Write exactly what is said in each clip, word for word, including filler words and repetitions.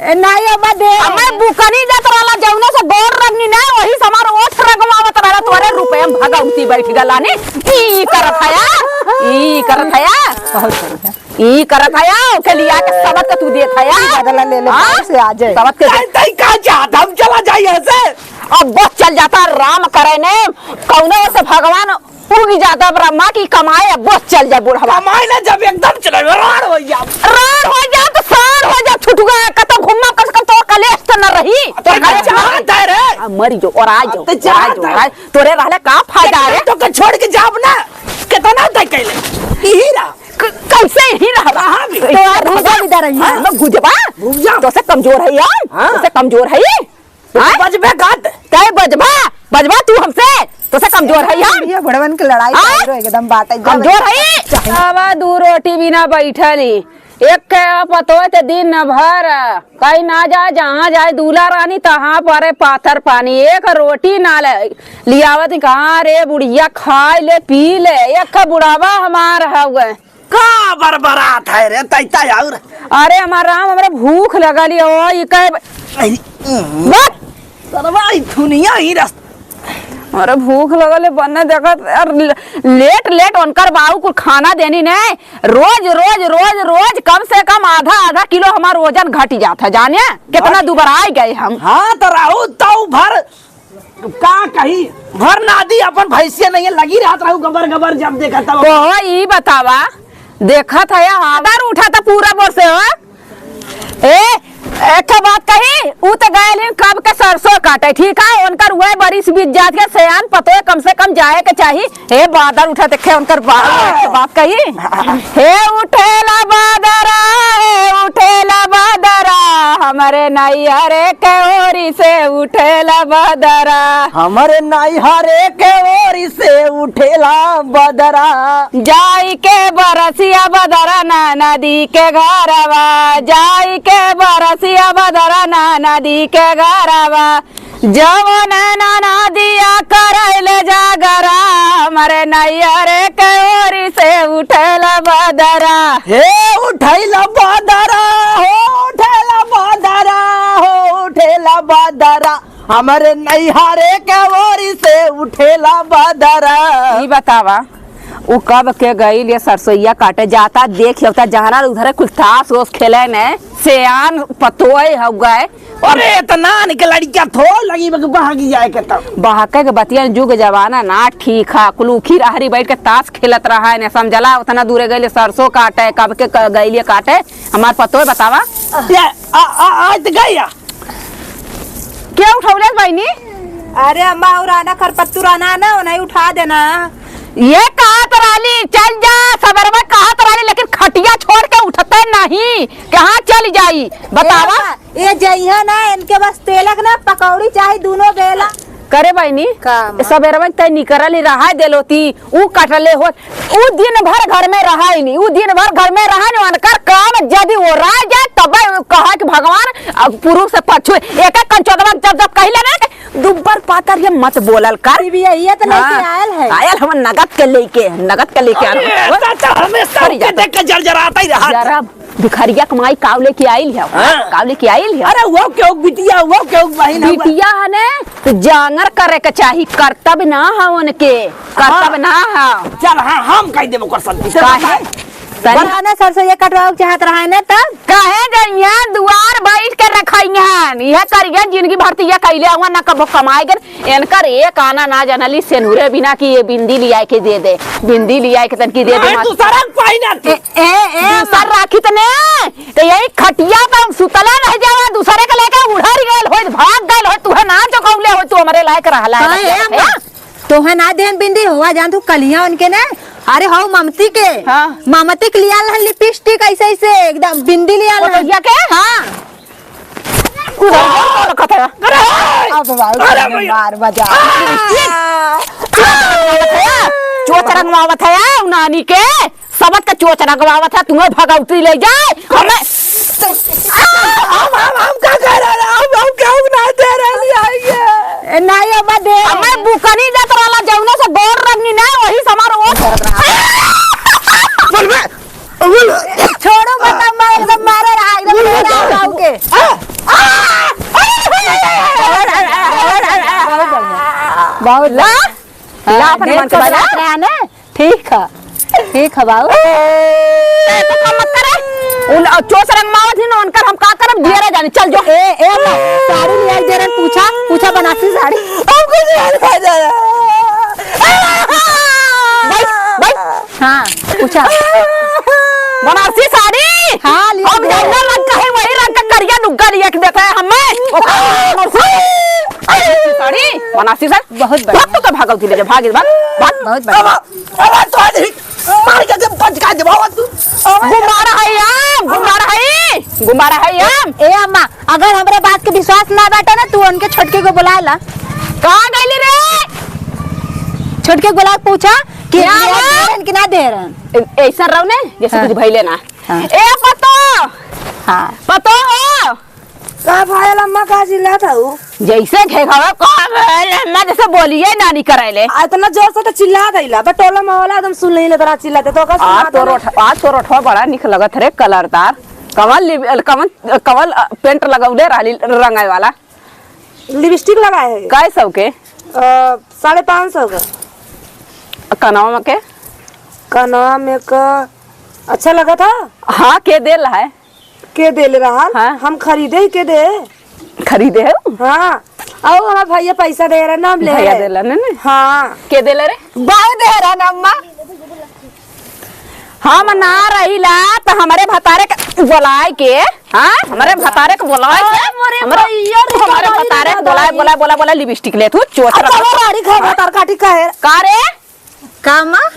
ए, नाहीं, अम्मा, दे। अम्मा, बुकनी जात रहला, जौने से गोर रंगनी ना, वही से हमार ओठ रंगवावत रहला, तोरे रुपया में भगौती बैठ गला ने। ई करत हया, ई करत हया। बहुत बढ़िया। ई करत हया, ओके लिया के सबत के तू देत हया। बदला ले ले, हाँ? बाहर से आ जाए। सबत के तई, दे- तई का चाहत, हम चला जाई यहाँ से? अब बस चल जाता, राम करे ने, कौनो से भगवान उगी जाता ब्रह्मा की कमाए, अब बस चल जाए बुढ़वा। कमाए ना, जब एकदम चले, राड़ हो जा। राड़ हो जा तो सार हो जा, छुटुआ, कतौ घूमना, कम से कम तोर कलेश तो न रही। तो कलेश ना चाहत है रे। आ, मरी जो, और आ जो, अब तो और आ चाहत जो, है। आ, तोरे रहले का फायदा रे? तो के छोड़ के जाब ना, कितना तय कैले? यही रहा। क-, कैसे यही रहा? कहाँ भी? तो यार, भूजा भी दे रही है। हाँ, मैं भूजबा? भूजा। तो से कमजोर है यार? हाँ। तो से कमजोर है? तो आय? बजबे का? तै बजबा, बजबा तू हमसे, तोसे कमजोर है हम? ये बड़वन के लड़ाई आय? चालू एकदम बात है, एकदम कमजोर है? चाहे आवा दू रोटी बिना बैठली, एक के पतोह ते दिन भर, कहीं ना जाए, जहाँ जाए दूल्हा रानी, तहाँ परे पाथर पानी, एक रोटी ना ले, लियावत ही, कहाँ रे बुढ़िया, खाए ले, पी ले, एक बुढ़ावा हमार हवे। का बरबरात है रे, तैता और? अरे हमार राम, हमरा भूख लगल है, ओ, ई कहे ब-, अरे, बक! सरवा, ई दुनिया ही रस- अरे भूख लगल है, बन्ने देखत, यार, ले-, लेट, लेट उनकर बाऊ कुल खाना देनी ने, रोज, रोज, रोज, रोज कम से कम आधा, आधा किलो हमार वजन घट जात है, जाने? कितना भर- दुबराई गए हम। हाँ, तो राहु, तऊ भर का कही, भर नादी अपन भैंसिया नहीं है, लगी रहत रहू गबर गबर, जब देखा तब। तो ई बतावा, देखत है, आदर उठा था पूरा बोर से, हो? ए, एक ठो बात कही, ऊ तो गए लेकिन कब के सरसों काटे, ठीक है? उनकर वह बरिस बीत जात के, सयान पतोह कम से कम जाए के चाही। हे बादर उठा देखे उनकर बा-, बाप कही। हे उठेला बादरा, हे उठेला बादरा, हमरे नैहरे के ओरी से उठेला बादरा। हमरे नैहरे के ओरी से उठेला बादरा। जाई के बरसिया बदरा ना नदी के घरवा, जाई के बरसिया बदरा ना नदी के घरवा। जवन ननदिया करैले जागरा, हमरे नैहरे के ओरी से उठेला बदरा। हे उठेला बदरा, हो उठेला बदरा, हो उठेला बदरा, हमरे नैहरे के ओरी से उठेला बदरा। ई बतावा, उ कब के गइल ये सरसोईया काटे, जाता देख अवता जहरा उधरे कुल तास ओस खेले ने, सयान पतोय हो गए। अरे, इतना निक लड़किया थो लगी बग बहकी जाए के तब। बहके के बतिया जुग जमाना ना ठीक है, कुलूखी रहरी बैठ के तास खेलत रहा है ने, समझला उतना दूरे गइल सरसों काटे, कब के क-, गइल ये काटे, हमार पतोय बतावा। ये, आ, आ, आ, तो गई या। के उठौले बहिनी? अरे अम्मा, और आना खरपत्तू रहना ना, उन्हें उठा देना। ये कहत रहली, "चल जा," सबेरवा कहत रहली, लेकिन खटिया छोड़ के उठते नहीं, कहाँ चल जाई? बतावा। ए अम्मा, ये जइहा ना, इनके बस तेलक ना, पकौड़ी चाही दूनो बेला। करे बहिनी, का अम्मा? सबेरवा तय निकरल ही रहा देलोती, ऊ कटले होत, ऊ दिन भर घर में रहा ही नहीं, ऊ दिन भर घर में रहा नहीं, उनकर काम जदि ओरा जाए, तब कहा कि भगवान, अब पूर्व से पछुए, एक एक कंचोदवा जब जब कहिले ना कि दुब्बर पातर ये मत बोलल कर। अभी ये तो लेके हाँ, आयल है। आयल हम नगद के लेके, नगद के लेके आयल अरे, हम। चाचा, हमेशा करी ओके जाता। देख के जरजराता ही रहा। जरा भिखरिया के माई काव लेके आइल है? हाँ। काव लेके आइल है? अरे, वो क्यों बिटिया, वो क्यों बहिन हुआ? बिटिया है ने, तो जांगर करे के चाही, करतब ना है उनके, करतब हाँ। ना है। चल, हाँ, हम कह देबो कर संती से काहे? बताए। तनी बता ना, सरसों ये कटवाओ के चाहत रहा है ना, तब? काहे जइया दुआर बैठ के रखइहन, यह करियन जिंदगी भर तिया कइले हुआ ना, कबो कमाए गन, इनकर एक आना ना जानली, सेनुरे बिना कि ये बिंदी लिया के दे दे, बिंदी लिया के तनकी दे दे, नहीं, माँ। दूसरा पहिना के। ए, ए, ए, दूसर राखी त ने, त यही खटिया पे हम सुतला रह जावा, दूसरे के लेके उड़र गइल होई, भाग गइल होई, तुहे ना चुकौले होई, तू हमरे लायक रहला है, हाँ, बतिया, ए, हैं? तोहे ना देन बिंदी, हुआ जान तू कलिया उनके ने, अरे हो ममती के, हाँ। ममती के लिया लहन लिपस्टिक ऐसे ऐसे एकदम बिंदी लिया वो लहन। भैया के? हाँ। उधर जा, कौन रखा था? अरे! अब बाबू अरे भैया! मार बजा। आ! चोच रंगवावत है, उ नानी के। सबत का चोच रंगवावत है, तुम्हें भगौती ले जाए। हमें हम, हम, हम का कह रहे हैं? हम, हम क्यों ना दे रहे हैं? ए, नहीं, अब दे। हमें बुकनी जात रहला, जौने से गोर रंगनी ना, वही से हमार ओठ। बोल बे। छोड़ो मत, अम्मा, एकदम मारे रहा, एकदम मारे रहा, गाँव के। आ, बहुत ला? हाँ, ला अपने ढेर मन के बजा। चतुरात रहा ना। ठीक है, ठीक है बाबू। ए, तो काम मत करे। उन, अ, चोच रंगमावत ही ना, उनकर हम का करब, दियरा जानी, चल जो। ए, ए, अम्मा, साड़ी लिया, जरा पूछा, पूछा बनारसी साड़ी। हमको नहीं आता जरा। बैठ, बैठ। हाँ, पूछा। बनारसी साड़ी? हाँ, लिया हम दे। जौना रंग का है, वही रंग का करिया लुग्गा लिया के देता है हमें। ओका बनारसी साड़ी, बनारसी साड़ी। बहुत बढ़िया। भाग तो, तो भागल थी ले जा, भाग, भाग, भाग। बहुत बढ़िया। अब, अब तो आज ही मार के जब बच का जब आवा तू। गुब्बारा है याम, गुब्बारा है, गुब्बारा है याम। ए अम्मा, अगर हमरे बात के विश्वास ना बाटे ना, तू उनके छोटके को बुला ला। कहाँ गइली रे? छोटके को बुला के पूछा कि क्या दे बा? रहन कि ना दे रहन। ए-, ऐसा रहो ने, जैसे हाँ। कुछ भइले ना। हाँ। ए पतो, हाँ। पतो हो? का भइल अम्मा, का चिल्लात हऊ? जैसे घेघावा का भइल अम्मा, जैसे बोलिए ना निकरैले। आ, इतना जोर से तो चिल्ला दैला, बस टोला मोहल्ला एकदम सुन लेले तोरा चिल्लाते, तो का आज सुनात तोर नहीं? ओठ-, आज तोर ओठवा बड़ा निक लगत रे, कलरदार। कवन लिप-, कवन, कवन, अ, पेंट लगौले रहली रंगाए वाला? लिपस्टिक लगाए है। कै सौ के? अ, साढ़े पाँच सौ का। कनवा में के? कनवा में का अच्छा लगा था? हाँ, के देल है? के देले रहल? हाँ। हम खरीदे ही के दे। खरीदे हो? हाँ। आओ, हमार भैया पैसा दे रहा, नाम ले भैया रहे। देला ने, ने? हाँ। के देले रे? बाऊ दे रहा ना अम्मा। हम ना रहिला त हमरे भतारे के बोलाए के, हाँ? हमरे भतारे के बोलाए के, अरे मोरे हमरे, भैया रे, हमरे भतारे के बोलाए, बोलाए, बोलाए, बोलाए, लिपस्टिक ले तू, चोच अच्छा, रख। वो राड़ी खा भतार काटी कहे। का रे? का माँ?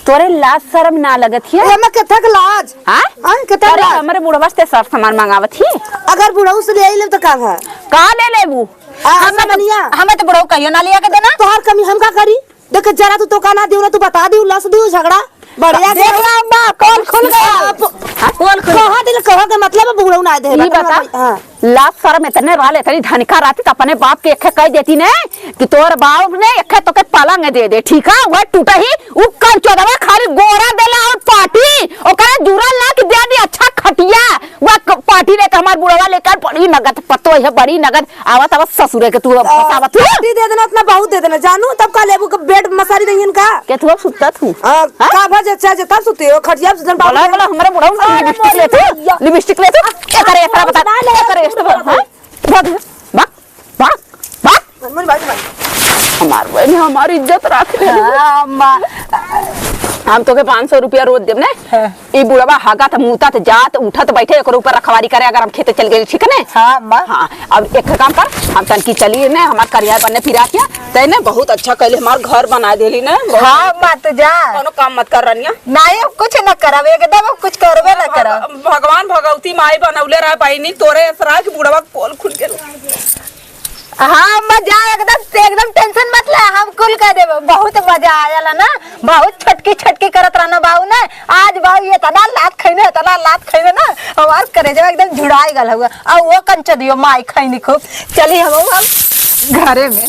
तोरे लाज शरम ना लगत हिय? ए, हमें केथा के लाज? हाँ? हाँ, केथा के अरे, लाज? हमरे बुढ़वा से सर सामान मंगावत ही। अगर बुढ़ऊ से ले आई लेब तो का भा? का ले लेबू? आ, हमें तो, सामानिया। हमें तो बुढ़ऊ कहियो ना लिया के देना। तोहार कमी हम का करी? देख, जरा तू तो का ना दियो ना, तू बता दियो, लस दियो झगड़ा। बढ़िया देख से। ला अम्मा, पोल खुल गया। आप पोल खुल गया। कहा दिल, कहा के मतलब है बुढ़ऊ ना दे, ई मतलब बता, हाँ। लाज शरम इतने रहल, इतनी धनिका रहती त अपने बाप के एखे कह देती ने कि तोर बाप ने एखे तोके पलंग दे दे, ठीक है? वह टूटा ही, उ कर चोदवा खाली गोरा देला और पाटी, ओकरा जुरा ला के दे दी अच्छा खटिया, वह क-, पाटी लेके हमार बुढ़वा लेकर बड़ी नगद पतो है, बड़ी नगद आवत, आवत ससुरे के तू अब आ, फंसावत हो। पाटी दे देना, इतना बहुत दे देना, जानू, तब का लेबू के बेड मसारी नहीं इनका? के तू अब सुतत हूँ? आ, हाँ? का भा जे चाहे जे तब सुते हो, खटिया पे सुतन बोला, बाबू। बोला, हमरे बुढ़ऊ से अरे लिपस्टिक मोरे ले तू, भैया। लिपस्टिक ले तू, एकरे एकरा बता, ना ले, एकरे ना एकरा, ले। हाँ? भाग, भाग, भाग, भाग। मन, मन, भाग, भाग। हमार बहन, हमारी इज्जत रख ले। हाँ, अम्मा। हम तोके पाँच सौ रुपया रोज देब ने। हाँ। ई बुढ़वा हगत, मूतत, जात, उठत, बैठे, एकरो ऊपर रखवारी करे, अगर हम खेते चल गए, ठीक ने? हाँ, अम्मा। हाँ, अब एक काम कर, हम तनकी चली ने, हमार करिया बने फिरा किया, तैने बहुत अच्छा कैले, हमार घर बना देली ने, बहुत हाँ, अम्मा, तू जा। कोनो काम मत कर रनिया। नहीं, अब कुछ न करब, एकदम अब कुछ करबे न करब। भग-, भगवान भगवती माई बनौले रहा बहिनी, तोरे असरा के बुढ़वा के पोल खुल गेल। हाँ, अम्मा जा, एकदम, एकदम tension मत ले, हम कुल कह देबो। बहुत मजा आयल ना, बहुत छटकी छटकी करत रहना बाऊ ने। आज बाऊ ये इतना लात खैने, इतना लात खैने ना, हमार करेजवा एकदम जुड़ाई गल हुआ। आ वो कंचदियो माई खैनी खूब। चली हम, हम घरे में।